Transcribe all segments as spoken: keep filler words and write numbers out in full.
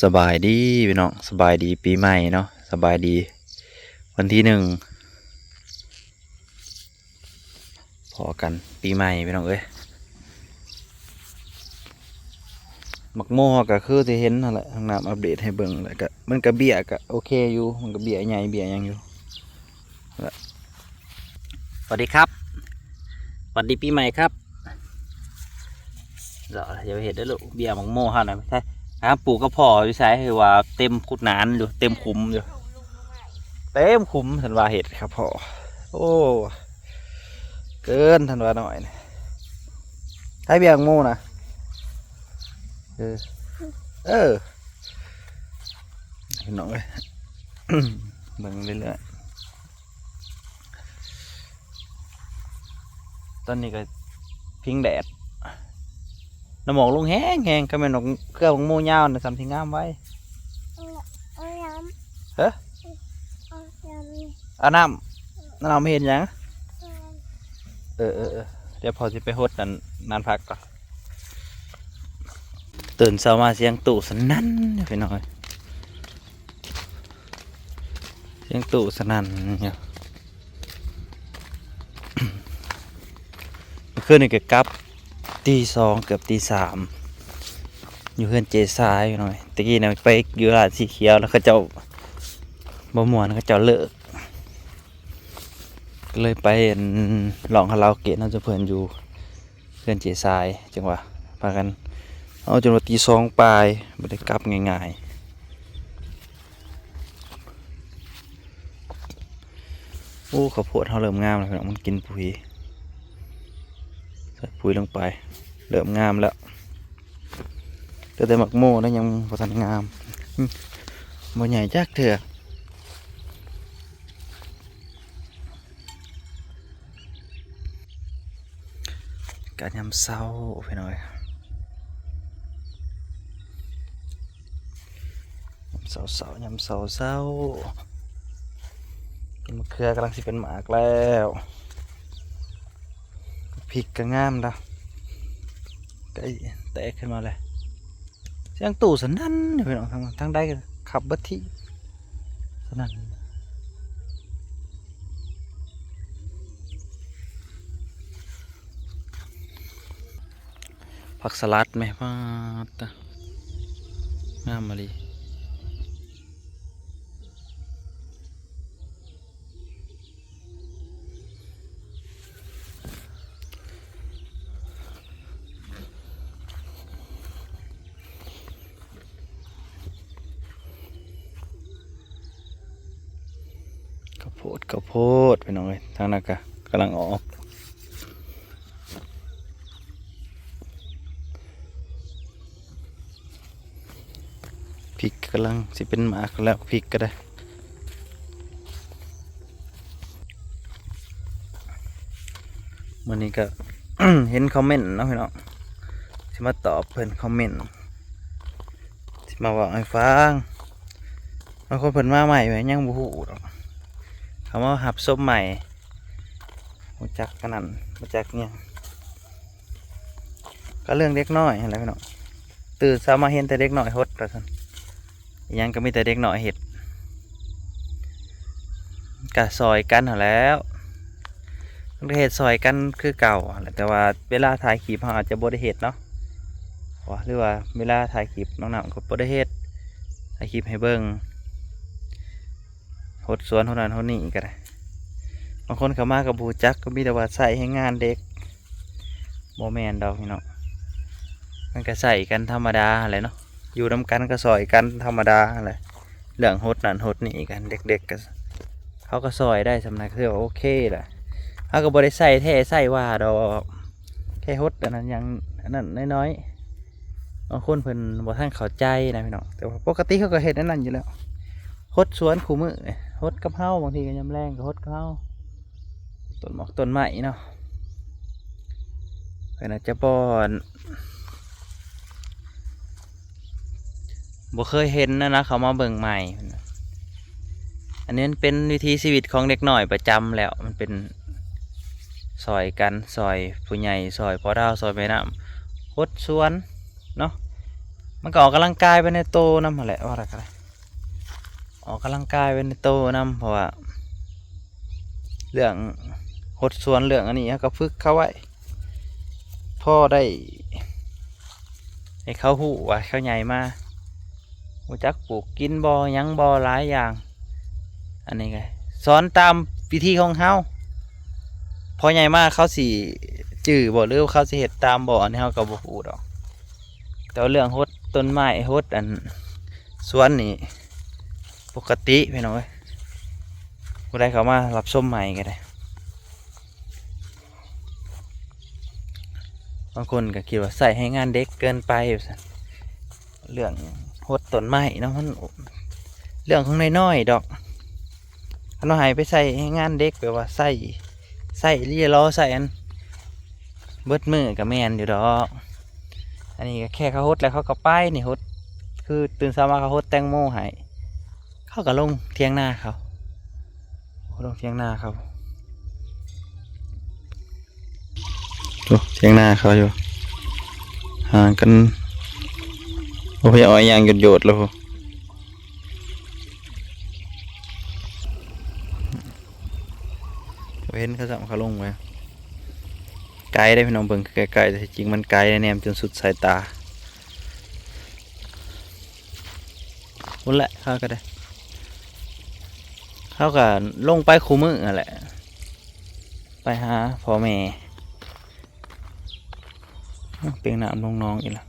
สบายดีพี่น้อง สบายดีปีใหม่เนาะ สบายดี วันที่หนึ่ง พ้อกันปีใหม่พี่น้องเอ้ย หมากโมก็คือที่เห็นนั่นแหละ ทางน้ำอัปเดตให้เบิ่ง แล้วก็มันก็เบี้ยก็โอเคอยู่ มันก็เบี้ยใหญ่เบี้ยหยังอยู่ สวัสดีครับ สวัสดีปีใหม่ครับ เดี๋ยวอย่าไปเห็นได้อลูก เบี้ยหมากโมเฮานะ ใช่ หาปลูกกะเพาะอยู่ไส คือว่าเต็มคุดหนานอยู่ เต็มขุมอยู่ เต็มขุม ท่านว่าเห็ดกะเพาะ โอ้ เกิน ท่านว่าน้อยนะ ใช้เบี้ยหมากโมนะ เออ เออ พี่น้องเอ้ย เบิ่งเรื่อยๆ ตอนนี้ก็พิงแดด น้ำหมอกลงแฮงๆ ก็แม่นดอกเครือหมากโมยาวนะ ส่ำสิงามไว้ เอาน้ำ เฮ้อ เอาน้ำ เอาน้ำ น้ำเห็นหยัง เอาน้ำ เออเออเออ เดี๋ยวพ่อสิไปหดนั่น นั่นพักก่อน ตื่นเช้ามาเสียงตู้สนั่นพี่น้องเอ้ย เสียงตู้สนั่นอยู่ เมื่อคืนนี่ก็กลับตีสองเกือบตีสาม อยู่เฮือนเจซายพี่น้องเอ้ย ตะกี้นะไปอยู่ร้านสีเขียวแล้วเขาเจ้าบ่ม่วน เขาเจ้าเลิก ก็เลยไปอันร้องคาราโอเกะนำซุมเพิ่นอยู่เฮือนเจซาย จั่งว่าพากันเอาจนว่าตีสองปลาย บ่ได้กลับง่ายๆ โอ้ ข้าวโพดเฮาเริ่มงามแล้วพี่น้อง มันกินปุ๋ย ใส่ปุ๋ยลงไป เริ่มงามแล้ว เหลือแต่หมากโมแล้วยังบ่ทันงาม อืม บ่ใหญ่จักเทื่อ กะยามเช้าพี่น้องเอ้ย ยามเช้าๆ ยามเช้าๆ มะเขือกำลังสิเป็นหมากแล้ว พริกก็งามดอก ใกล้แตกขึ้นมาเลย เสียงตู้สนั่นเนี่ยพี่น้อง ทาง ทางใดก็ขับเบิดที่ สนั่น ผักสลัดแม่ ป๊าดตะ งามมะลิ ข้าวโพด ข้าวโพด พี่น้องเอ้ย ทางนั้นก็กำลังออก พริกกำลังสิเป็นหมากแล้ว พริกก็ได้ มื้อนี้ก็ เห็นคอมเมนต์เนาะพี่น้อง สิมาตอบเพิ่นคอมเมนต์ สิมาเว้าให้ฟัง บางคนเพิ่นมาใหม่ ยังบ่ฮู้ดอก เขามารับชมใหม่ บ่จักอันนั้น บ่จักหยัง ก็เรื่องเด็กน้อยหั้นแหละพี่น้อง ตื่นเช้ามาเห็นแต่เด็กน้อยหดว่าซั่น อิหยังก็มีแต่เด็กน้อยเฮ็ด ก็ซ่อยกันหั้นแหล้ว มันก็เฮ็ดซ่อยกันคือเก่าหั้นแหละ แต่ว่าเวลาถ่ายคลิปเราอาจจะบ่ได้เฮ็ดเนาะ ว่า หรือว่าเวลาถ่ายคลิปน้องน้ำก็บ่ได้เฮ็ด ถ่ายคลิปให้เบิ่ง หดสวนหดนั่นหดนี่ก็ได้ บางคนเข้ามาก็บ่รู้จัก ก็มีแต่ว่าใช้แรงงานเด็ก บ่แม่นดอกพี่น้อง มันก็ใช้กันธรรมดาหั้นแหละเนาะ อยู่นำกันก็ซ่อยกันธรรมดาหั้นแหละ เรื่องหดนั่นหดนี่กัน เด็กๆก็ เขาก็ซ่อยได้ส่ำนั้นก็ถือว่าโอเคแหละ เขาก็บ่ได้ใช้แท้ใช้ว่าดอก แค่หดอันนั้นอย่าง อันนั้นน้อยๆ บางคนเพิ่นบ่ทันเข้าใจนะพี่น้อง แต่ว่าปกติเขาก็เฮ็ดอันนั้นอยู่แล้ว หดสวนคู่มื้อ หดกับเฮา บางทีก็ยามแลงก็หดกับเฮา ต้นหมากต้นไม้เนาะ เพิ่นอาจจะบ่ บ่เคยเห็นนะนะ เขามาเบิ่งใหม่ อันนี้มันเป็นวิถีชีวิตของเด็กน้อยประจำแล้ว มันเป็นซ่อยกัน ซ่อยผู้ใหญ่ ซ่อยพ่อเฒ่า ซ่อยแม่น้ำ หดสวนเนาะ มันก็ออกกำลังกายไปในโตนำหั้นแหละ ว่าแล้วก็ได้ ออกกำลังกายไปในโตนำ เพราะว่า เรื่องหดสวนเรื่องอันนี้ เฮาก็ฝึกเขาไว้ พอได้ ให้เขาฮู้ว่าเขาใหญ่มา รู้จักปลูกกินบ่ หยังบ่ หลายอย่าง อันนี้ก็สอนตามวิธีของเฮา พอใหญ่มาเขาสิจื้อบ่ หรือว่าเขาสิเฮ็ดตามบ่ อันนี้เฮาก็บ่ฮู้ดอก แต่ว่าเรื่องหดต้นไม้ หดอันสวนนี่ ปกติพี่น้องเอ้ย ผู้ใดเข้ามารับชมใหม่ก็ได้ บางคนก็คิดว่าใช้แรงงานเด็กเกินไปว่าซั่น เรื่องหดต้นไม้เนาะ มันเรื่องของน้อยๆดอก คันว่าให้ไปใช้แรงงานเด็ก แบบว่าใช้ ใช้เลียล้อ ใช้อัน เบิดมื้อก็แม่นอยู่ดอก อันนี้ก็แค่เขาหดแล้วเขาก็ไป นี่หด คือตื่นเช้ามาเขาหดแตงโมให้ เขาก็ลงเถียงนาเขา ลงเถียงนาเขา โอ้ เถียงนาเขาอยู่ ห่างกัน โอ้ย อ้อยยางโยดๆแล้ว เห็นเขาซ้ำเขาลงไว้ ไกลเด้พี่น้อง เบิ่งไกลๆ แต่ที่จริงมันไกล แนมจนสุดสายตา พุ้นแหละ เขาก็ได้ เขาก็ลงไปคู่มื้อนั่นแหละ ไปหาพ่อแม่ เปียงน้ำลงหนองอีกละ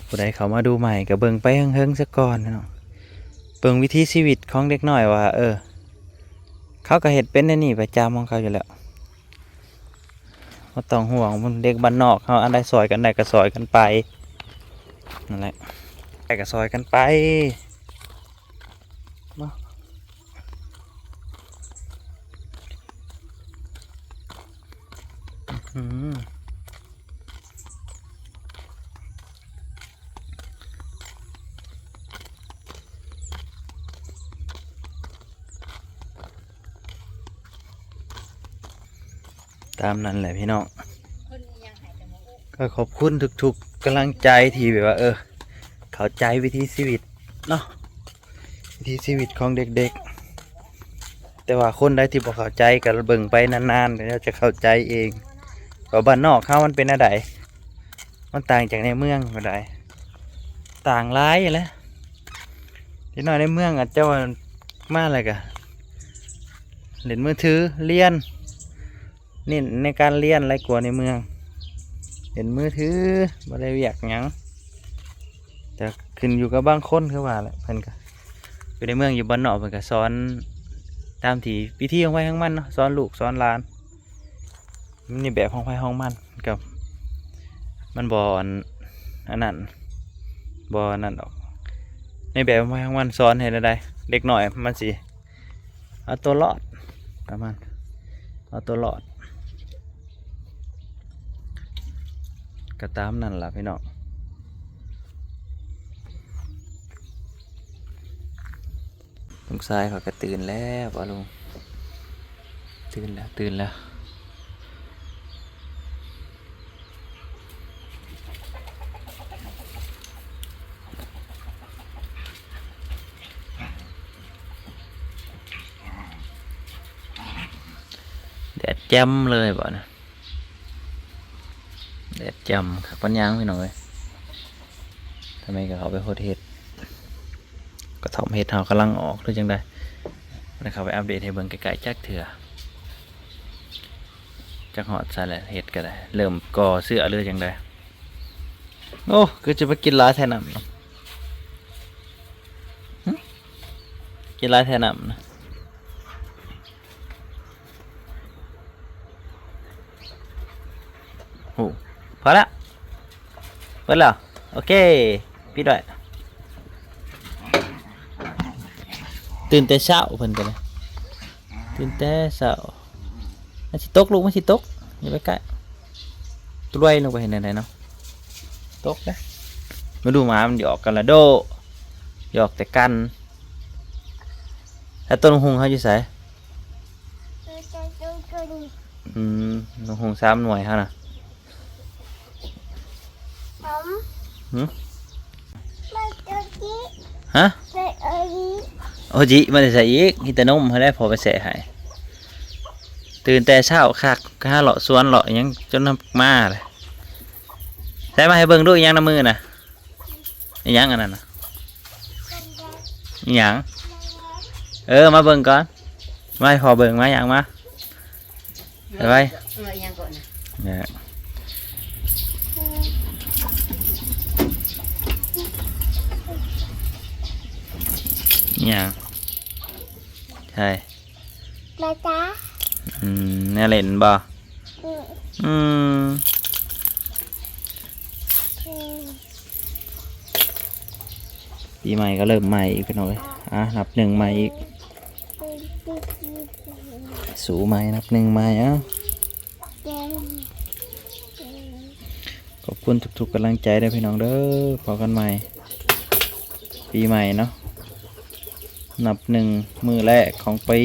ผู้ใดเข้ามาดูใหม่ก็เบิ่งไปเฮิงๆซะก่อนเนาะ เบิ่งวิถีชีวิตของเด็กน้อยว่า เออ เขาก็เฮ็ดเป็นแนวนี้ประจำของเขาอยู่แล้ว บ่ต้องห่วง มันเด็กบ้านนอกเฮา อันใดซ่อยกันได้ก็ซ่อยกันไป นั่นแหละ ได้ก็ซ่อยกันไป เนาะ อืม ตามนั้นแหละพี่น้อง ก็ขอบคุณทุกๆกำลังใจที่แบบว่า เออ เข้าใจวิถีชีวิตเนาะ วิถีชีวิตของเด็กๆ แต่ว่าคนใดที่บ่เข้าใจก็เบิ่งไปนานๆ เดี๋ยวจะเข้าใจเอง ว่าบ้านนอกเฮามันเป็นแนวใด มันต่างจากในเมืองแนวใด ต่างหลายอยู่แหละ เด็กน้อยในเมืองอาจจะว่ามาแล้วก็เล่นมือถือ เรียน เน้นในการเรียนหลายกว่าในเมือง เล่นมือถือ บ่ได้เวียกหยัง แต่ขึ้นอยู่กับบางคนคือว่าแหละ เพิ่นก็อยู่ในเมืองอยู่บ้านนอก เพิ่นก็สอนตามที่วิธีของไผของมันเนาะ สอนลูกสอนหลาน มันในแบบของไผของมัน กับมันบ่อัน อันนั้น บ่อันนั้นดอก ในแบบของไผของมัน สอนให้ได้ เด็กน้อยมันสิเอาตัวรอด ประมาณ เอาตัวรอด ก็ตามนั่นล่ะพี่น้อง ลูกชายเขาก็ตื่นแล้ว บ่ลุง ตื่นแล้ว ตื่นแล้ว แดดแจ่มเลยบ่นะ แดดแจ่มคักปานหยังพี่น้องเอ้ย ทำไมก็เขาไปโฮดเฮ็ด กระท่อมเฮ็ดเฮากำลังออกหรือจังใด แล้วเขาไปอัปเดตให้เบิ่งใกล้ๆจักเทื่อ จักฮอดไสแล้ว เฮ็ดก็ได้ เริ่มก่อเสื้อหรือจังใด โอ้ คือจะไปกินหลายแท้น้ำเนาะ หึ กินหลายแท้น้ำนะ โอ้ พอละ เปิดแล้ว โอเค ปิดไว้ ตื่นแต่เช้าเพิ่นก็เลย ตื่นแต่เช้า มันสิตกลูก มันสิตก อย่าไปใกล้ ตรวยลงไปเห็นอะไรเนาะ ตกเด้อ มาดูหมามันหยอกกันละโด หยอกแต่กัน แล้วต้นฮุงเขาอยู่ไส เออ ตัวตัวตัวนี้ อืมนกฮูกสามหน่วยเฮานะ ผม หึ มาตัวนี้ ฮะ ตัวอันนี้ โอจิมาแต่ใส่อีกฮิตานุ่มให้ได้พอไปแสะให้ตื่นแต่เช้าคักหาเลาะสวนเลาะหยังจนมาเลยใส่มาให้เบิ่งดูอีหยังในมือนะอีหยังอันนั้นนะอีหยังเออมาเบิ่งก่อนมาให้พอเบิ่งมาอย่างมาไปไป เออยังก่อนนะ เนี่ยอย่างใช่ มาจ้า อืมแนวเล่นบ่ อืม อืม อืม ปีใหม่ก็เริ่มใหม่อีกพี่น้องเอ้ยอ่ะนับหนึ่งใหม่อีก เป็นติ๊กติ๊ก สูใหม่นับหนึ่งใหม่เอ้า เต็ม ขอบคุณทุกๆกำลังใจเด้อพี่น้องเด้อพบกันใหม่ ปีใหม่เนาะนับหนึ่งมื้อแรกของปี